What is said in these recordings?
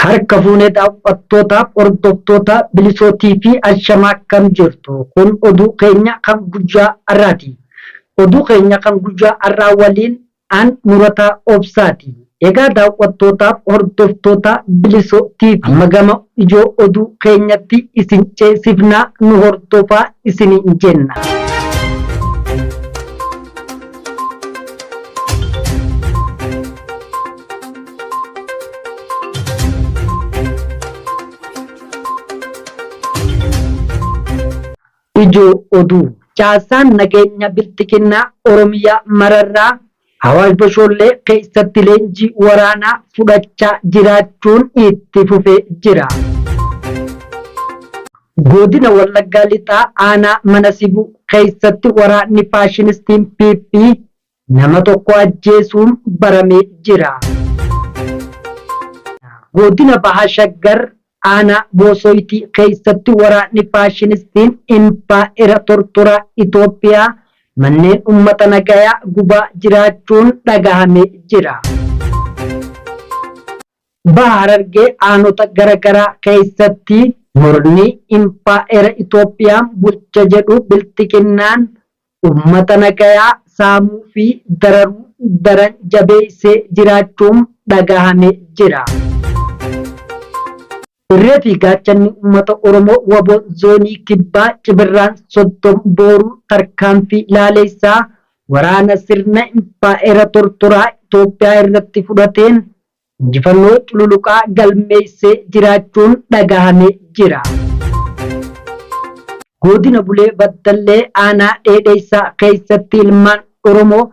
Harka fuunee daawwattootaaf hordoftoota Bilisoo TV ashamaa akkam jirtu? Kun oduu keenya kan guyyaa har'aati. Oduu keenya kan guyyaa har'aa waliin an Murataa Obsaati. Egaa daawwattootaaf hordoftoota Bilisoo TV amma gama ijoo oduu keenyatti isin ceesifnaa nu hordofaa isiniin jenna. Ijoo Oduu. Caasaan nageenya Bilxiginnaa Oromiyaa mararraa Awaash Bashoollee keessatti leenjii waraanaa fudhachaa jiraachuun itti fufee jira. Godina Wallaggaa Lixaa aanaa Mana Sibuu keessatti waraanni faashinistiin PP nama tokko ajjeesuun baramee jira. Godina Baha Shaggar aanaa Boosoytii keessatti waraanni faashinistiin impaa'era tortoraa Itoophiyaa manneen ummata nagayaa gubaa jiraachuun dhagahamee jira. Baha Harargee aanota gara garaa keessatti murni impaa'era Itoophiyaan bulcha jedhu Bilxiginnaan ummata nagayaa saamuu fi dararuu daran jabeessee jiraachuun dhagahame jira. Irree fi gaachanni ummata Oromoo wbo Zoonii Kibbaa Cibirraan Soddom Booruu tarkaanfii laaleessaa waraana sirna impaa'era tortoraa Itoophiyaa irratti fudhateen injifannoo cululuqaa galmeessee jiraachuun dhagahame jira. Godina Bulee Baddallee aanaa Dheedheessaa keessatti ilmaan Oromoo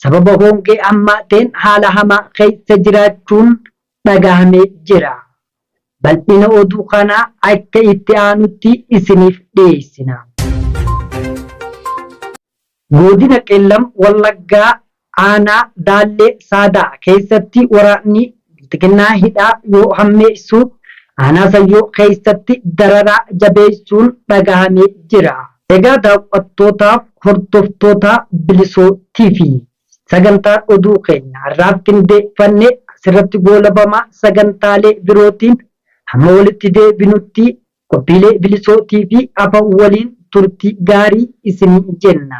sababa hongee hammaateen haala hamaa keessa jiraachuun dhagahame jira. Bal'ina oduu kanaa akka itti aanutti isiniif dhiyeessina. Godina Qeellam Wallaggaa aanaa Daallee Saadaa keessatti waraanni Bilxiginnaa hidhaa yoo hammeessu, aanaa Sayyoo keessatti dararaa jabeessuun dhagahamee jira. Egaa daawwattootaaf hordoftoota Bilisoo TV sagantaan oduu keenya har'aaf qindeeffanne asirratti goolabama sagantaalee birootiin hamma walitti deebinutti Qophiilee Bilisoo TV hafa waliin turtii gaarii isiniin jenna.